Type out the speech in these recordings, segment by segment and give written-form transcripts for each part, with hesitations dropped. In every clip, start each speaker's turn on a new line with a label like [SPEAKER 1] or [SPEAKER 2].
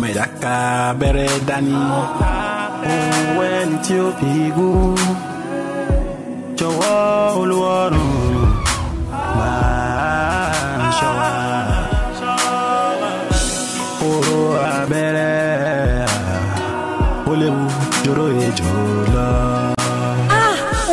[SPEAKER 1] Ọmọ ẹ̀dá ká abẹ́rẹ́ dání. Òun ẹni tí ó fi gún. Jọ̀wọ́ Olúwọ̀run máa ṣọ́ wa. Oró abẹ́rẹ́ ó léwu jòrò ejò lọ.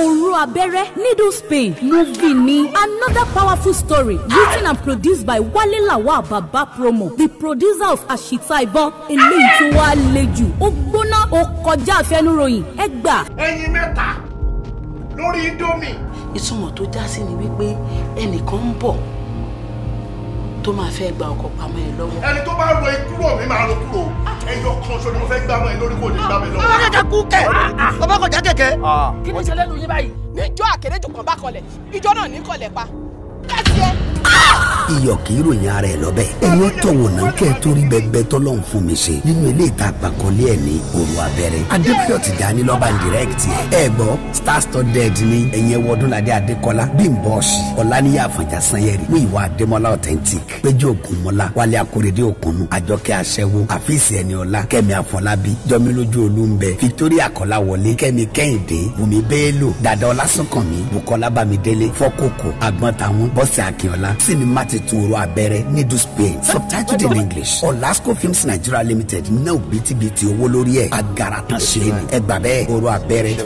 [SPEAKER 2] Oró Abẹ́rẹ́, Needles Pain, movie ni, another powerful story written and produced by Wale Lawal, Baba Promo, the producer of Ashita Ibon. Eléyìí tó wá le jù, ó gbóná, ó kọjá àfẹnuròyìn, ẹ gbà.
[SPEAKER 3] Ẹyin mẹ́ta lórí Indomie.
[SPEAKER 4] Ìtumọ̀ tó já sí ni wípé ẹnìkan ń bọ̀ tó máa fẹ́ gba ọkọ̀ pamọ́ ẹ lọ́wọ́.
[SPEAKER 3] Ẹni tó bá ro ikú rò mí máa ro kúrò. Ẹyọ kan ṣo ni mo fẹ́ gbá mọ́ ẹ lórí, kò ní gbá mi lọ́wọ́.
[SPEAKER 5] Bàbá kẹ̀kẹ́ kú kẹ̀, bàbá kọjá kẹ̀kẹ́.
[SPEAKER 6] Kí ni ìṣẹ̀lẹ̀ lù yín báyìí? Níjọ́ àkéréjù kan bá kọlẹ̀, ìjọ náà ní kọlẹ̀ pa káàsì ẹ.
[SPEAKER 7] Iyọ̀ kì í ròyìn ara ẹ̀ lọ́bẹ̀. Ẹ̀yin tọ̀wọ̀ náà kẹ́ ẹ torí bẹ́ẹ̀ tọ́lọ́hún fún mi ṣe nínú ilé ìta àgbàkọ́lé ẹ̀ ní Òru Abẹ́rẹ́. Adébáyọ̀ Tìjání lọ́ba ń direct ẹ̀. Ẹ gbọ́, star studded ní ẹ̀yẹ Wọdúnladé Adékọ́lá, Bímbọ́ Ọ̀ṣì, Ọ̀làníyà Àfọ̀njá Sanyẹ̀rì, Múyìwá Adémọ́lá Authentic, Péjú Ògúnmọ́lá, Wálé Akóredé Òkùnnù, Àjọkẹ́ Aṣẹ́wó, Àfíìsì Ẹniọlá, Kẹ́mi Àfọlábí, Jọmílójú Olúńbẹ, Victoria Kọ́láwọlé, Kẹ́mi Kẹ́hìndé, Wùmí Bẹ́ẹ́lò, Dàdá Ọlásùnkànmí, Bùkọ́lá Bámidélé, Fọ́kòkò, Àgbọ̀ntàwọn, Bọ́sẹ̀ Akínọlá. Sinimá titun Oró Abẹ́rẹ́, Needles Pain, subtitled in English. Olasco Films Nigeria Limited ná òbítíbitì owó lórí ẹ̀. Agara tán ṣe é ni. Ẹ gbà bẹ́ẹ̀, Oró Abẹ́rẹ́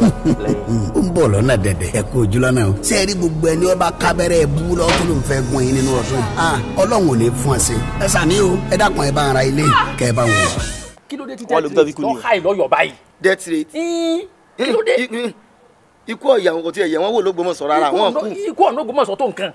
[SPEAKER 7] ó ń bọ̀ lọ́nà dẹ̀dẹ̀. Ẹ kú ojú lọ́nà o. Ṣé ẹ rí gbogbo ẹni ọba kábẹ́rẹ́ bú lọ́wọ́ tó ló ń fẹ́ gún yín nínú ọdún yìí? Ah, Ọlọ́run ò ní fún ọ sí. Ẹ sàmí o, ẹ dákun, ẹ bá ń ra ilé kẹ ẹ bá wọn.
[SPEAKER 6] Kí ló dé tí
[SPEAKER 5] Wọ́n ló
[SPEAKER 6] death
[SPEAKER 5] tọ́ fi
[SPEAKER 6] rate
[SPEAKER 5] kú
[SPEAKER 6] tó
[SPEAKER 5] ni o.
[SPEAKER 6] high lọ́yọ̀ báyìí?
[SPEAKER 5] Death rate.
[SPEAKER 6] Kí ló dé?
[SPEAKER 5] Ikú ọ̀yà wọn kò tiẹ̀ yẹ wọ́n wò lÓgbómọ̀ṣọ́ rárá, wọn kú.
[SPEAKER 6] Ikú ọ̀nà Ògbómọ̀ṣọ́ tó nǹkan.